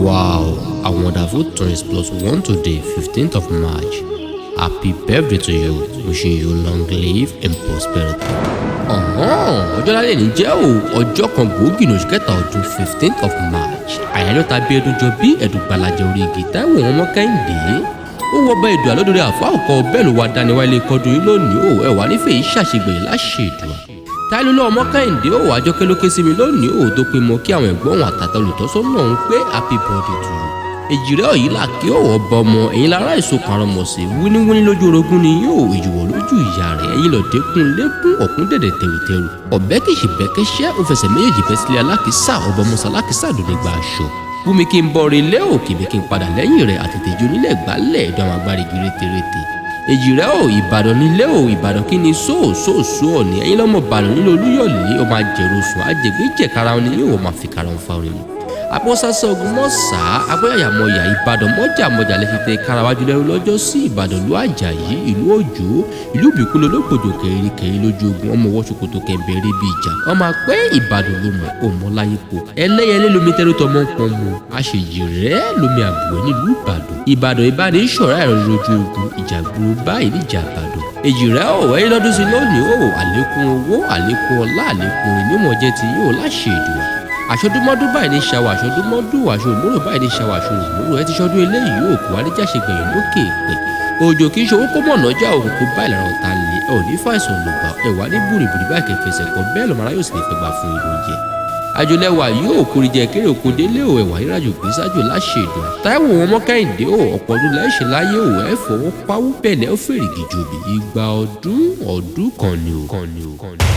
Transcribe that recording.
Wow, a wonderful twins plus one today, 15th of March. Happy birthday to you. Wishing you long life and prosperity. Ọ̀hán, ọjọ́ lálẹ́ ní jẹ́ o, ọjọ́ kan gbòógì ní oṣù kẹta ọdún, 15th of March. Àyájọ́ tàbí ẹdun jọ bí ẹ̀dùn gbalaja orí igi. Táíwò wọn mọ́ Kẹ́hìndé ó wọ ọba èdè àlódòdó àfọ àkọ bẹ́ẹ̀ ló wá dániwá ilé kọdún yìí lónìí o. Ẹ̀wà nífẹ̀ẹ́ yìí ṣàṣegbè láṣẹ Èdùà. Táíwò ọmọ Kẹ́hìndé ó Àjọkẹ́ ló ké sí mi lónìí o, tó pé mo kí àwọn ẹ̀gbọ́n òun àtàtà olùtọ́sọ́nà òun pé happy birthday to you. Èjìrẹ́ ọ̀yí là kí ó wọ̀ bọ ọmọ ẹ̀yin lára èso karọ̀mọ̀sí wíníwíní lójú orogún ni yóò ìjùwọ̀ lójú ìyá rẹ̀. Ẹ̀yin lọ dẹ́kun lẹ́kún ọ̀kún dẹ̀dẹ̀ tẹ̀rùtẹ̀rù ọ̀bẹ kìsì bẹ́kẹ́ṣẹ́ ó fẹsẹ̀ méjèèjì bẹ́ sílẹ̀ alákìísà ọba musa alákìísà dòdìgbà aṣọ bùnmi kí n bọ̀ relé òkè mi kí n padà lẹ́yìn rẹ̀ àtètèjú onílẹ̀ gbálẹ̀ ẹ̀dọ́ àwọn agbárígi rétérété. Èjìrẹ́ ò Ìbàdàn nílé ò Ìbàdàn kí ni sóòsóòsó ọ̀nì. Ẹ̀yin lọ́mọ Ìbàdàn nílé Olúyọ̀lé, ọmọ àjẹrò sùn àjẹgbẹ́jẹ̀ kára wọn ni yóò máa fi kára wọn fa orin mu abọ́sásá ogun mọ́sá abọ́yàyàmọ̀yà Ìbàdàn mọ́jà mọ́jà lẹ́sìn tẹ kárawájú lẹ́rú lọ́jọ́ sí. Ìbàdàn ló Àjàyí, ìlú Òjò, ìlú ìbíkúlẹ̀ olóògbòjò kẹrin kẹrin lójú ogun, ọmọ ọwọ́ ṣòkòtò kẹ̀mbẹ̀rẹ̀ bí ìjà ọmọ pé Ìbàdàn ló mọ̀ ọmọ láyépo ẹlẹ́yẹlé lomi tẹ́rù tọmọ ń pọn mu àṣejì rẹ̀ lomi àbùwẹ̀ nílùú Ìbàdàn. Ìbàdàn ìbáni ìṣọ̀rá ẹ̀rọ lójú ogun ìjà gbòòrò báyìí níjà Ìbàdàn. Èjì rẹ̀ ò ẹ̀yìn lọ́dún sí lónìí ò àlékún owó, àlékún ọlá, àlékún orin ní mọ̀jẹ́ ti yóò láṣẹ Èdùà. Àṣọdúnmọ́dún báyìí ní ṣàwọ̀ àṣọdúnmọ́dún, àṣọ òmúrò báyìí ní ṣàwọ̀ àṣọ òmúrò. Ẹ ti ṣọdún eléyìí yóò kó wá níjà ṣe gbẹ̀yìn lókè ìpẹ́. Òjò kì í ṣòwò kó mọ̀nà já òkùnkùn báyìí lára ọ̀tá lè ẹ ò ní fàìsàn lògbà ẹ wà ní búrìbùrì báyìí kẹfẹsẹ̀ kan bẹ́ẹ̀ lọ́mọ aráyò sì ní fẹ́ gbà fún ìlú jẹ. Àjòlẹ́wà yóò kórìjẹ kéré òkun délé ò ẹ̀wà yírájò gbé sájò láṣẹ Èdùà. Táíwò wọn mọ́ Kẹ́hìndé ò ọ̀pọ̀ ọdún lẹ́ṣẹ̀ láyé ò ẹ fọwọ́ pawú bẹ́ẹ̀ lẹ́ ó fèrè gìjòbì igba ọdún ọdún kan ni ò kan ni ò kan ni.